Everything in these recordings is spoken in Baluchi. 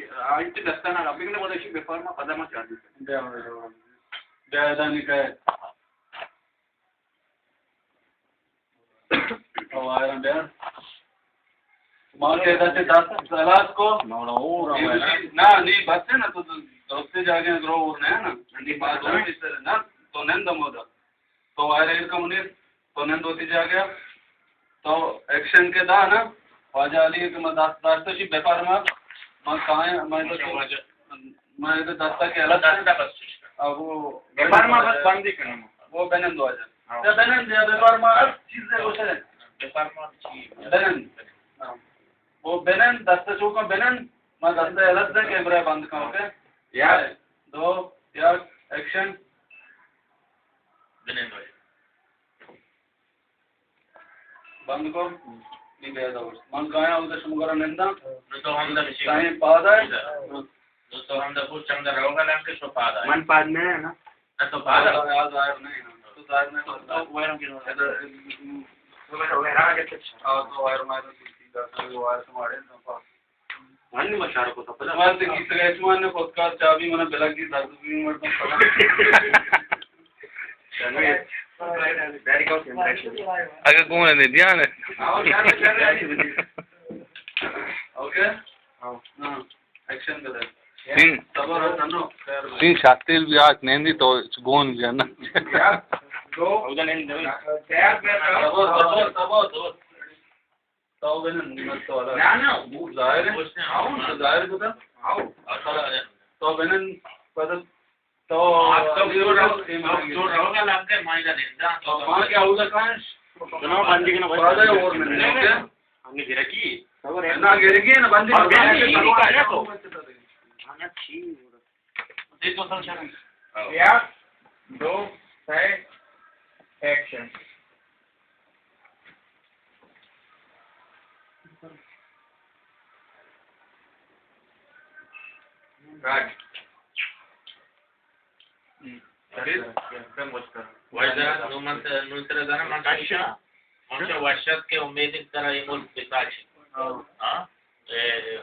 آ، انت دستانا رب بگنے، ودا شی بفرما، پدا ما چاہتے۔ بیا، بیا، بیا، ادا نکاح۔ او آیران بیا۔ ما کہ ادا سے دست خلاص کو۔ نہ، نہ، نہیں، بس ہے نا، تو دوسرے جاگے درو اور نہیں ہے نا۔ نہیں، ما دو مستر نا، تو نند مودا۔ تو آئرے ایر کمونی، تو نند ہوتی جا گیا۔ تو ایکشن کے دا نا، واجہ علی کہ من دست داشتہ شی بفرما، من کائیں، من تو، من تو دستا کے الگ دستا بس۔ اب وہ بفرما بس بندی کنم۔ وہ بنند واجہ۔ ہاں۔ یا بنند یا بفرما، ہر چیز ہے اسے۔ بفرما چی؟ بنند۔ ہاں۔ وہ بنند، دستا چوکا بنند، من دستا الگ دے کیمرہ بند کاں، اوکے؟ یا۔ دو، یا، ایکشن۔ بنند واجہ۔ بند کو۔ نی بیا دور۔ من کایا اودا شمگرا نندا۔ نو تو ہمدا بشی۔ سائیں پادا۔ نو تو ہمدا پوچھ چمدا روگا لنگ کے شو پادا۔ من پاد نہیں ہے نا۔ نہ تو پادا۔ آ ظاہر نہیں ہے۔ تو ظاہر نہیں ہے۔ تو ویرم کی نو۔ ادا، تو ویرم کے۔ آ تو وائر مارے، تو وائر مارے۔ من نی مشارہ کتا، پدا۔ من تے گیت گئے، من نے خود کار چابی منا بلگ دی درد بھی مردم پدا۔ اگہ گون نے دھیان ہے۔ اوکے؟ ہاں۔ ایکشن بدل۔ تین۔ صبر ہے، تنو۔ تین شاتیل بھی آج نہیں دی تو گون بھی ہے نا۔ صبر، صبر، صبر، صبر۔ تو بنن، نہ، نہ، وہ ظاہر ہے۔ آؤ نا۔ ظاہر ہے پتا۔ آؤ۔ تو بنن، پتا، تو آپ تو جو رہو، جو رہو گا لگتا ہے، مائیں کا دن دا۔ تو وہاں کیا ہوگا کہاں؟ جناب، بندی کے نا بھائی۔ پتا ہے اور میں نہیں، اوکے؟ ہم نے گرا کی۔ نہ، گرا کی ہے نا، بندی اور بندی نہیں، نہیں، نہیں، تو۔ ہاں، ٹھیک ہے۔ یک، دو، سئے، ایکشن۔ کٹ۔ ہم۔ واجہ، نو من ت-، نو ترا زاناں، من چی گوشاں؟ من گوشاں وش ات کہ امیدیں ترا اے ملک بساچی۔ ہاں۔ ہاں؟ اے، اے،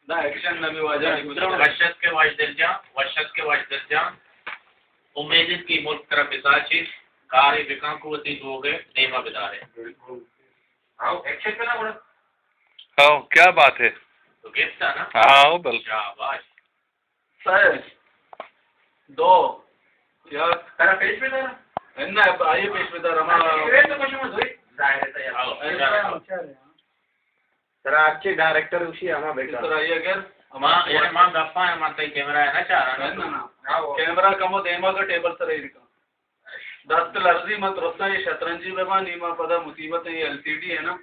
دا ایکشن نہ بی واجہ۔ وش ات کہ واجدل جان، وش ات کہ واجدل جان، امیدیں کہ اے ملک ترا بساچی، کارے بکن کہ وتی لوگ ء دیما بدارے۔ ہاؤ، ایکشن بنا گڑا۔ ہاؤ، کیا بات ہے؟ تو گپتا نا؟ ہاؤ، بالکل۔ شاباش۔ سئے، دو، یک۔ ترا پیش بدار؟ نہ، آئی پیش بدار، ہما۔ ظاہر ہے، تیار۔ ہاؤ، تیار۔ ترا اچھے ڈائریکٹر اسی ہما بیٹا۔ ترا یہ اگر ما، یعنی ما گپا ہے، ما تئی کیمرہ ہے نا چارا نا۔ نہ، نہ، نہ۔ کیمرہ کمو دیما کا ٹیبل سر ہی رکھا۔ دست لرزی، من درستاں یہ شطرنجی بہ باں، نی ما پدا مصیبت ہے، یہ ایل سی ڈی ہے نا۔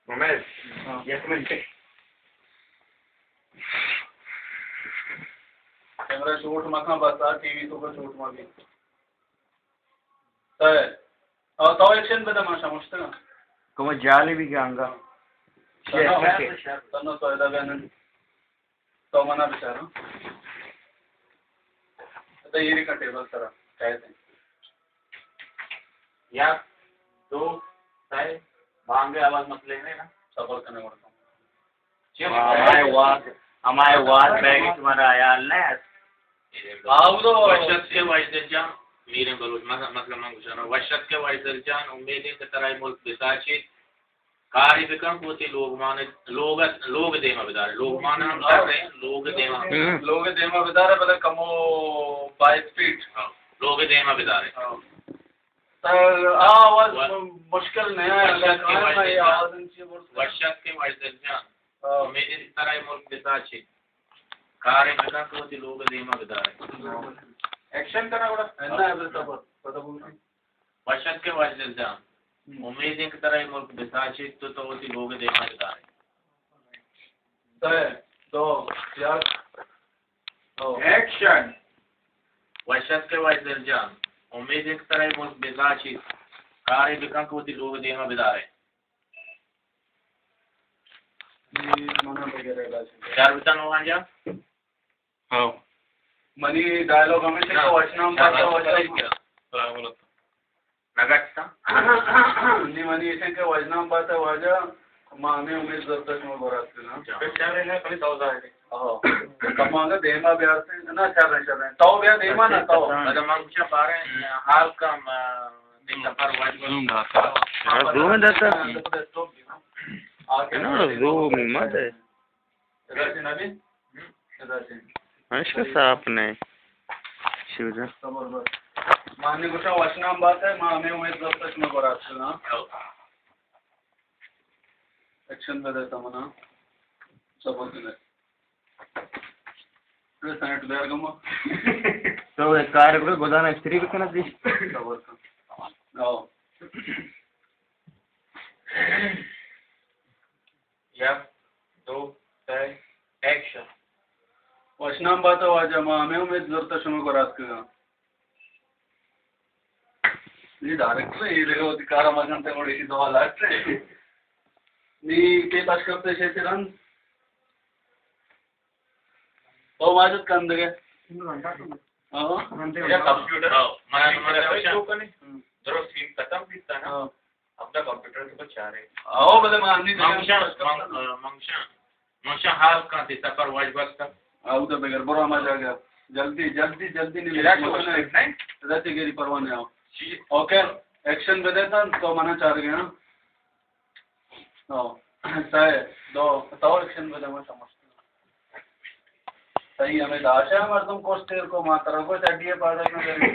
امید، ہاں۔ یک منٹ۔ کیمرہ شوٹ مکاں، بس آ ٹی وی تو کا شوٹ مہ بی۔ سر، او تو ایکشن بدہ، ما شمشتگاں۔ کمو جالے بھی گانگا۔ تنو سویدا بینن۔ تو منا بچار، ہاں۔ ادا ایری کا ٹیبل سرا، چاہے تے۔ یک، دو، سئے، بانگے آواز مسئلہ نہیں نا؟ صبر کنے ورنہ۔ چپ۔ ہمائے واد، ہمائے واد بیگ تمہارا خیال نہیں ہے۔ آؤ تو۔ وش ات کہ واجدل جان، میریں بلوچ، مثلا، مثلا من گوشاں، وش ات کہ واجدل جان، امیدیں کہ ترا اے ملک بساچی۔ کارے بکن کہ وتی لوگ مان، لوگ، لوگ دیما بدارے۔ لوگ مان ہم در رہے، لوگ دیما۔ ہم۔ لوگ دیما بدارے، بلے کمو بائی اسپیڈ۔ ہاں، لوگ دیما بدارے۔ ہاں۔ تو آواز و-، مشکل نہیں ہے، وش ات کہ واجدل جان۔ آواز انچی بول۔ وش ات کہ واجدل جان۔ ہاں۔ امیدیں ترا اے ملک بساچی۔ کارے بکن کہ وتی لوگ دیما بدارے۔ ایکشن کرنا پڑا۔ نہ، بس پتہ، پتہ بول۔ وش ات کہ واجدل جان۔ ہم۔ امیدیں کہ ترا اے ملک بساچیت تو تو وتی لوگ دیما بدارے۔ سئے، دو، یک، او۔ ایکشن۔ وش ات کہ واجدل جان۔ امیدیں کہ ترا اے ملک بساچیت۔ کارے بکن کہ وتی لوگ دیما بدارے۔ جی، منا بگڑے گا۔ چار بتا نو آنجا۔ ہاں۔ منی ڈائلاگ ہمیش انت کہ وشنام پاتا واجہ۔ نہ گٹتا۔ نی منی ایش انت کہ وشنام پاتا واجہ، ما ہمے امید زرتا شما گورا اتکگاں۔ بچارے نہ، کبھی تو ظاہر ہے۔ ہاں۔ کمانگا دیما بیارتے ہیں۔ نہ، شر ہے، شر ہے۔ تو بیا دیما نہ تو۔ اگر من گوشاں بارے حال کا، آ، دن سفر واجب۔ زوم داتا۔ ہاں، زوم داتا۔ آگے نہ، زوم مت ہے۔ ادا سے نبی؟ ہم؟ ادا سے۔ ہاں، اس کا صاف نہیں۔ شو جا۔ صبر بس۔ مانی گوشا وشنام بات ہے، ما ہمے امید زرتا شما گورا اتکگاں۔ ایکشن بدے تمنا۔ صبر کنے۔ اے سائیڈ دیر گما۔ تو ایک کار کرو، گدانا استری بکنا دی۔ صبر کن۔ آؤ۔ یک، دو، سئے، ایکشن۔ وشنام بات واجہ، ما ہمے امید زرتا شما گورا اتکگاں۔ نی ڈائریکٹر، اے دگہ وتی کارا مزن تے گڑا ایشی دوا لٹ۔ نی تے پش کرتے شے ترن۔ او ماجد کندگے۔ ہاں۔ یا کمپیوٹر۔ ہاں، منا، منا درست فیلم ختم بیتا نا۔ ہاں۔ اپنا کمپیوٹر تو چارے۔ آؤ بلے ما انی منگشا، منگ-، آ، منگشا، منگشا حال کن تے سفر واج بس کا۔ آؤ تو بغیر برو ہما جاگہ۔ جلدی، جلدی، جلدی نہیں۔ ادا چہ گیری پروانے آؤ۔ جی۔ اوکے، ایکشن بدے تن تو منا چار گیا۔ آؤ۔ سائے، دو، تو ایکشن بدے ما سمجھ۔ صحیح، ہمیں داشا مردم کوشتے کو ماترا کو چڈیے پاڑا نہ کرے۔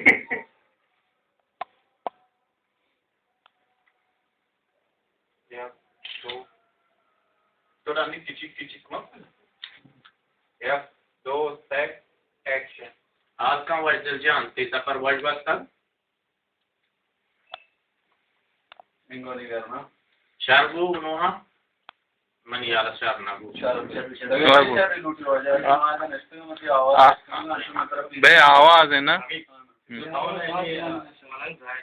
یک، دو۔ تو ڈانی کچک کچک مت۔ یک، دو، سئے، ایکشن۔ آج کا وش دل جان، تے سفر وش بس کن۔ انگو نگر نا۔ شر بو نوہا۔ منی یار شر نہ بو۔ شر، شر، شر۔ شر بو۔ شر لوٹی واجہ۔ آ۔ ما نشتے متی آواز۔ آ۔ بے آواز ہے نا۔ ہم۔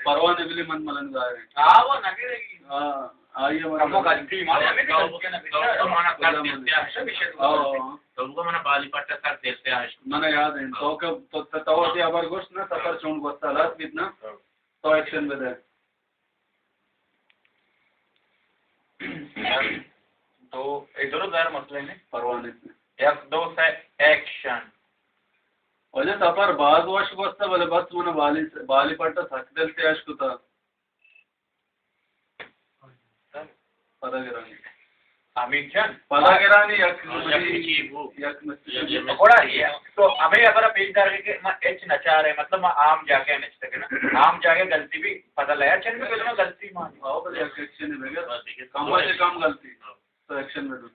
پروانے بلی من ملنگ ظاہر ہے۔ ہاں، وہ نگرے گی۔ ہاں، آئیے من کمو غلطی، مانے ہمیں بھی غلطی ہے نا، بچار۔ تو مانا کر دیتے ہیں، ہمیشہ بھی شروع ہاں۔ کرتے ہیں۔ تو وہ منا بالی پٹا کر دیتے ہیں۔ منا یاد ہے۔ تو کب، تو، تو، تو، تو، خبر گوشت نا، سفر چون گوشت، حالات بیت نا۔ ہاں۔ تو ایکشن بدے۔ تو اے درو ظاہر مسئلہ نہیں۔ پرواہ نہیں۔ یک، دو، سئے، ایکشن۔ واجہ سفر باز وش گوستا، بلے بس من بالی، بالی پٹا سک دل تے اش کتا۔ پدا گرانی۔ حمید جان۔ پدا گرانی یک ہاں، یک چی بو۔ یک مسئلہ۔ یک پکوڑا ہے۔ تو ہمیں خبر پیش دار کہ ما ایچ نچار ہے، مطلب ما عام جاگہ نچتے کہ نا۔ عام جاگہ غلطی بھی پتہ لیا، چن بھی بولنا غلطی مان۔ ہاں، بلے یک ایکشن ہے بغیر۔ بس ٹھیک ہے۔ کم سے کم غلطی۔ ہاں۔ تو ایکشن میں دو۔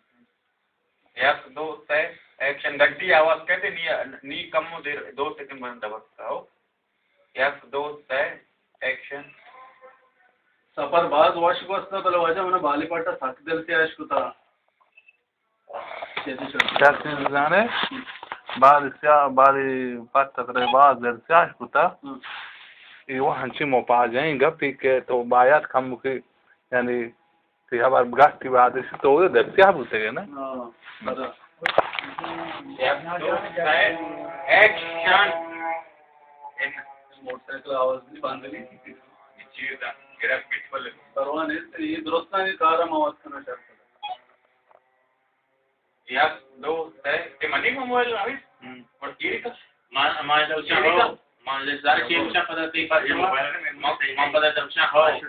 یک، دو، سئے، ایکشن۔ گڈی آواز کہتے نی، نی کم دیر، دو سیکنڈ بند دبک کھاؤ۔ یک، دو، سئے، ایکشن۔ سفر باز وش گوستا، بلے واجہ منا بالی پٹا سک دل تے اش کتا۔ چیزی شد۔ چیزی زانے، بالی سیاہ، بالی پٹا ترے باز دل تے اش کتا۔ ہم۔ اے وہ ہنچی مپاجیں گپی کہ تو باید کم کی، یعنی تئی ہبر گشتی بعد اش تو اودے دل سیاہ بوتگے نا؟ ہاں، پدا۔ یک، دو، سئے، ایکشن۔ موٹر سائیکل آواز بھی بند نہیں۔ چیز دا، گرفت پیٹ پر لگو۔ پرواہ نہیں، یہ درستانی کار ہم آواز کرنا چاہتا ہے۔ یک، دو، سئے۔ اے منی موبائل آویت؟ ہم۔ اور اے کا؟ ما، ما دمشان ہو۔ ما لے سارے چیز چا پدا تے پاس ما، ما پدا دمشان ہو۔